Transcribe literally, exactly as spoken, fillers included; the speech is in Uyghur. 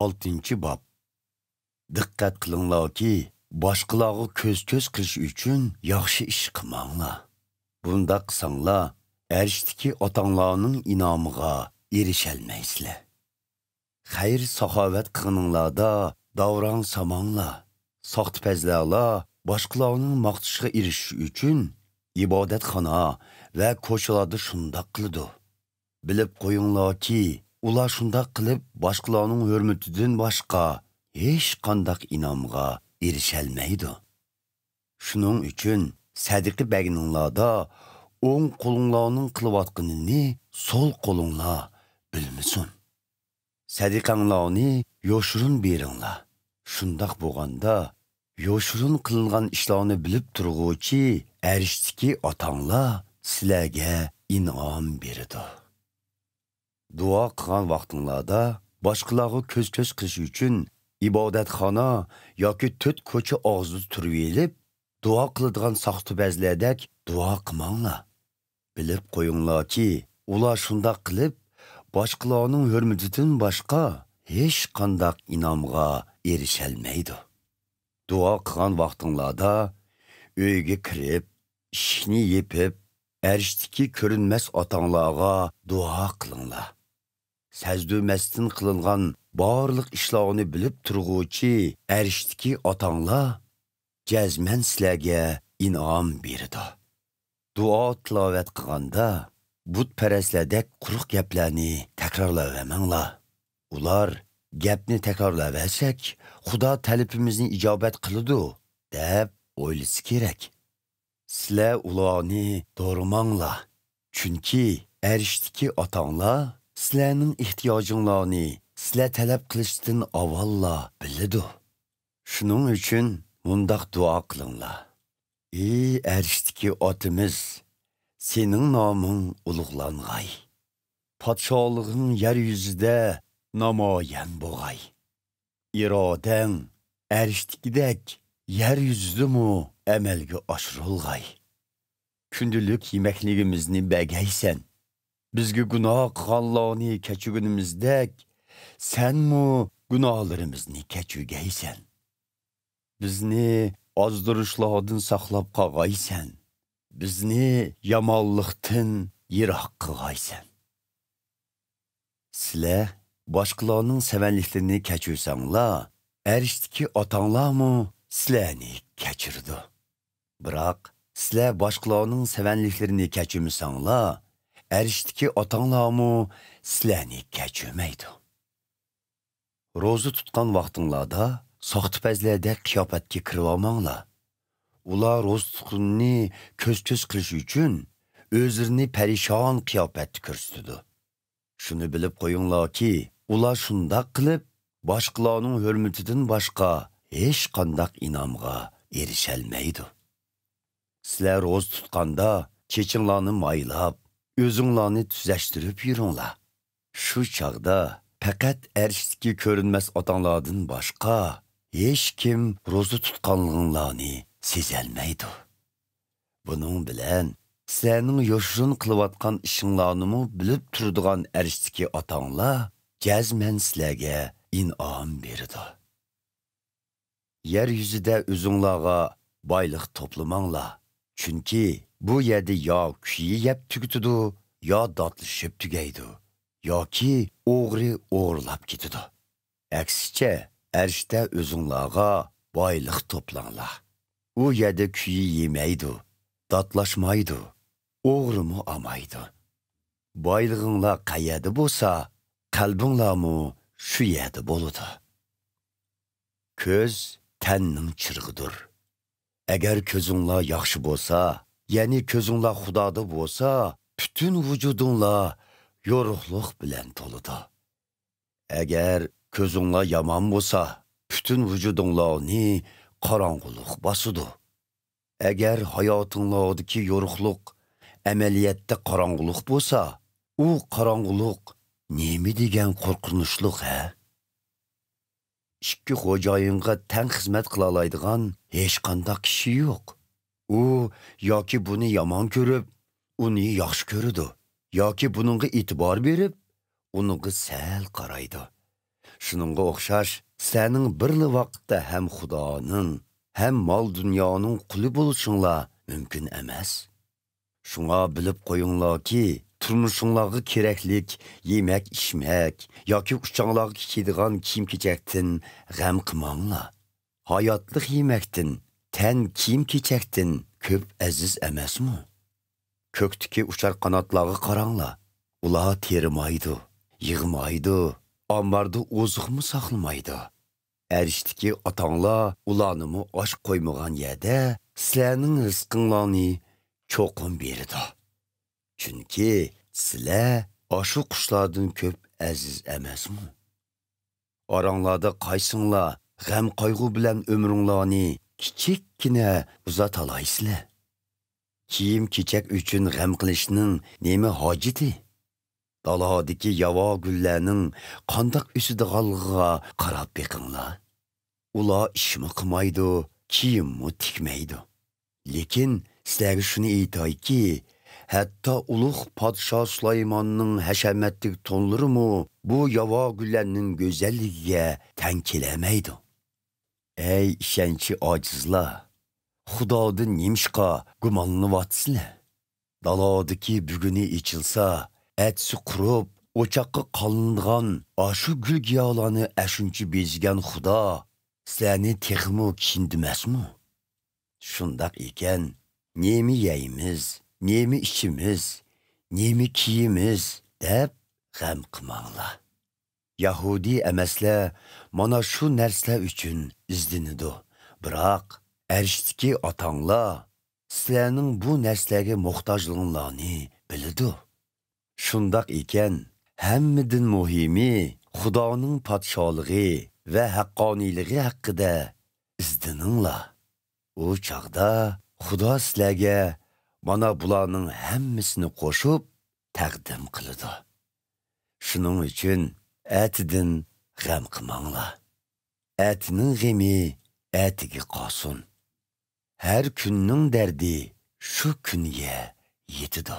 ئالتىنچى باب. دىققەت قىلىڭلاركى، باشقىلارغا كۆز-كۆز قىلىش ئۈچۈن ياخشى ئىش قىلماڭلار. بۇنداق قىلساڭلار، ئەرشتىكى ئاتاڭلارنىڭ ئىنئامىغا ئېرىشەلمەيسىلەر. خەير-ساخاۋەت قىلغىنىڭلاردا داۋراڭ سالماڭلار. ساختىپەزلەرلا باشقىلارنىڭ ماختىشىغا ئېرىشىش ئۈچۈن ئىبادەتخانا ۋە كوچىلاردا شۇنداق قىلىدۇ. بىلىپ قويۇڭلاركى، ئۇلار شۇنداق قىلىپ باشقىلارنىڭ ھۆرمىتىدىن باشقا ھېچقانداق ئىنئامغا ئېرىشەلمەيدۇ. شۇنىڭ ئۈچۈن سەدىقە بەرگىنىڭلاردا ئوڭ قولۇڭلارنىڭ قىلىۋاتقىنىنى سول قولۇڭلار بىلمىسۇن. سەدىقەڭلارنى يوشۇرۇن بېرىڭلار. شۇنداق بولغاندا، يوشۇرۇن قىلىنغان ئىشلارنى بىلىپ تۇرغۇچى ئەرشتىكى ئاتاڭلار سىلەرگە ئىنئام بېرىدۇ. دۇئا قىلغان ۋاقتىڭلاردا باشقىلارغا كۆز-كۆز قىلىش ئۈچۈن ئىبادەتخانا ياكى تۆت كوچا ئاغزىدا تۇرۇۋېلىپ، دۇئا قىلىدىغان ساختىپەزلەردەك دۇئا قىلماڭلار. بىلىپ قويۇڭلاركى، ئۇلار شۇنداق قىلىپ، باشقىلارنىڭ ھۆرمىتىدىن باشقا ھېچقانداق ئىنئامغا ئېرىشەلمەيدۇ. دۇئا قىلغان ۋاقتىڭلاردا ئۆيگە كىرىپ، ئىشىكنى يېپىپ، ئەرشتىكى كۆرۈنمەس ئاتاڭلارغا دۇئا قىلىڭلار. سەزدۈرمەستىن قىلىنغان بارلىق ئىشلارنى بىلىپ تۇرغۇچى ئەرشتىكى ئاتاڭلار جەزمەن سىلەرگە ئىنئام بېرىدۇ. دۇئا تىلاۋەت قىلغاندا بۇتپەرەسلەردەك قۇرۇق گەپلەرنى تەكرارلاۋەرمەڭلار. ئۇلار، «گەپنى تەكرارلاۋەرسەك، خۇدا تەلىپىمىزنى ئىجابەت قىلىدۇ» دەپ ئويلىسا كېرەك. سىلەر ئۇلارنى دورىماڭلار، چۈنكى ئەرشتىكى ئاتاڭلار سىلەرنىڭ ئېھتىياجىڭلارنى سىلەر تەلەپ قىلىشتىن ئاۋۋاللا بىلىدۇ. شۇنىڭ ئۈچۈن مۇنداق دۇئا قىلىڭلار: «ئى ئەرشتىكى ئاتىمىز، سېنىڭ نامىڭ ئۇلۇغلانغاي. پادىشاھلىقىڭ يەر يۈزىدە نامايان بولغاي. ئىرادەڭ ئەرشتىكىدەك يەر يۈزىدىمۇ ئەمەلگە ئاشۇرۇلغاي. كۈندىلىك يېمەكلىكىمىزنى بەرگەيسەن. بىزگە گۇناھ قىلغانلارنى كەچۈرگىنىمىزدەك، سەنمۇ گۇناھلىرىمىزنى كەچۈرگەيسەن. بىزنى ئازدۇرۇشلاردىن ساقلاپ قالغايسەن. بىزنى يامانلىقتىن يىراق قىلغايسەن.» سىلەر باشقىلارنىڭ سەۋەنلىكلىرىنى كەچۈرسەڭلار، ئەرشتىكى ئاتاڭلارمۇ سىلەرنى كەچۈرىدۇ. بىراق، سىلەر باشقىلارنىڭ سەۋەنلىكلىرىنى كەچۈرمىسەڭلار، ئەرشتىكى ئاتاڭلارمۇ سىلەرنى كەچۈرمەيدۇ. روزا تۇتقان ۋاقتىڭلاردا ساختىپەزلەردەك قىياپەتكە كىرىۋالماڭلار. ئۇلار روزا تۇتقىنىنى كۆز-كۆز قىلىش ئۈچۈن ئۆزلىرىنى پەرىشان قىياپەتتە كۆرسىتىدۇ. شۇنى بىلىپ قويۇڭلاركى، ئۇلار شۇنداق قىلىپ، باشقىلارنىڭ ھۆرمىتىدىن باشقا ھېچقانداق ئىنئامغا ئېرىشەلمەيدۇ. سىلەر روزا تۇتقاندا چېچىڭلارنى مايلاپ، ئۆزۈڭلارنى تۈزەشتۈرۈپ يۈرۈڭلار. شۇ چاغدا پەقەت ئەرشتىكى كۆرۈنمەس ئاتاڭلاردىن باشقا ھېچكىم روزا تۇتقانلىقىڭلارنى سېزەلمەيدۇ. بۇنىڭ بىلەن سىلەرنىڭ يوشۇرۇن قىلىۋاتقان ئىشىڭلارنىمۇ بىلىپ تۇرىدىغان ئەرشتىكى ئاتاڭلار جەزمەن سىلەرگە ئىنئام بېرىدۇ. يەر يۈزىدە ئۆزۈڭلارغا بايلىق توپلىماڭلار، چۈنكى بۇ يەردە يا كۈيى يەپ تۈگىتىدۇ، يا داتلىشىپ تۈگەيدۇ، ياكى ئوغرى ئوغرىلاپ كېتىدۇ. ئەكسىچە، ئەرشتە ئۆزۈڭلارغا بايلىق توپلاڭلار. ئۇ يەردە كۈيى يېمەيدۇ، داتلاشمايدۇ، ئوغرىمۇ ئالمايدۇ. بايلىقىڭلار قەيەردە بولسا، قەلبىڭلارمۇ شۇ يەردە بولىدۇ. كۆز تەننىڭ چىرىغىدۇر. ئەگەر كۆزۈڭلار ياخشى بولسا، يەنى كۆزۈڭلار خۇدادا بولسا، پۈتۈن ۋۇجۇدۇڭلار يورۇقلۇق بىلەن تولىدۇ. ئەگەر كۆزۈڭلار يامان بولسا، پۈتۈن ۋۇجۇدۇڭلارنى قاراڭغۇلۇق باسىدۇ. ئەگەر ھاياتىڭلاردىكى يورۇقلۇق ئەمەلىيەتتە قاراڭغۇلۇق بولسا، ئۇ قاراڭغۇلۇق نېمە دېگەن قورقۇنچلۇق، ھە؟ ئىككى خوجايىنغا تەڭ خىزمەت قىلالايدىغان ھېچقانداق كىشى يوق. ئۇ ياكى بۇنى يامان كۆرۈپ، ئۇنى ياخشى كۆرىدۇ، ياكى بۇنىڭغا ئېتىبار بېرىپ، ئۇنىڭغا سەل قارايدۇ. شۇنىڭغا ئوخشاش، سىلەرنىڭ بىرلا ۋاقىتتا ھەم خۇدانىڭ، ھەم مال-دۇنيانىڭ قۇلى بولۇشۇڭلار مۇمكىن ئەمەس. شۇڭا بىلىپ قويۇڭلاركى، تۇرمۇشۇڭلارغا كېرەكلىك يېمەك-ئىچمەك ياكى ئۇچاڭلارغا كىيىدىغان كىيىم-كېچەكتىن غەم قىلماڭلار. ھاياتلىق يېمەكتىن تەن كىيىم-كېچەكتىن كۆپ ئەزىز ئەمەسمۇ؟ كۆكتىكى ئۇچار قاناتلارغا قاراڭلار. ئۇلار تېرىمايدۇ، يىغمايدۇ، ئامباردا ئوزۇقمۇ ساقلىمايدۇ. ئەرشتىكى ئاتاڭلار ئۇلارنىمۇ ئاچ قويمىغان يەردە سىلەرنىڭ رىزقىڭلارنى چوقۇم بېرىدۇ. چۈنكى سىلەر ئاشۇ قۇشلاردىن كۆپ ئەزىز ئەمەسمۇ؟ ئاراڭلاردا قايسىڭلار غەم-قايغۇ بىلەن ئۆمرۈڭلارنى كىچىككىنە ئۇزاتالايسىلەر؟ كىيىم-كېچەك ئۈچۈن غەم قىلىشنىڭ نېمە ھاجىتى؟ دالادىكى ياۋا گۈللەرنىڭ قانداق ئۆسىدىغانلىقىغا قاراپ بېقىڭلار. ئۇلار ئىشمۇ قىلمايدۇ، كىيىممۇ تىكمەيدۇ. لېكىن سىلەرگە شۇنى ئېيتايكى، ھەتتا ئۇلۇغ پادىشاھ سۇلايماننىڭ ھەشەمەتلىك تونلىرىمۇ بۇ ياۋا گۈللەرنىڭ گۈزەللىكىگە تەڭ كېلەلمەيدۇ. ئەي ئىشەنچى ئاجىزلار! خۇدادىن نېمىشقا گۇمانلىنىۋاتىسىلەر؟ دالادىكى بۈگۈنى ئېچىلسا، ئەتىسى قۇرۇپ، ئوچاققا قالىنىدىغان ئاشۇ گۈل-گىياھلارنى ئەشۇنچە بېزىگەن خۇدا سىلەرنى تېخىمۇ كىيىندۈرمەسمۇ؟ شۇنداق ئىكەن، نېمە يەيمىز، نېمە ئىچىمىز، نېمە كىيىمىز دەپ غەم قىلماڭلار. يەھۇدىي ئەمەسلەر مانا شۇ نەرسىلەر ئۈچۈن ئىزدىنىدۇ. بىراق، ئەرشتىكى ئاتاڭلار سىلەرنىڭ بۇ نەرسىلەرگە موھتاجلىقىڭلارنى بىلىدۇ. شۇنداق ئىكەن، ھەممىدىن مۇھىمى، خۇدانىڭ پادىشاھلىقى ۋە ھەققانىيلىقى ھەققىدە ئىزدىنىڭلار. ئۇ چاغدا خۇدا سىلەرگە مانا بۇلارنىڭ ھەممىسىنى قوشۇپ تەقدىم قىلىدۇ. شۇنىڭ ئۈچۈن ئەتىدىن غەم قىلماڭلار. ئەتىنىڭ غېمى ئەتىگە قالسۇن. ھەر كۈننىڭ دەردى شۇ كۈنگە يېتىدۇ.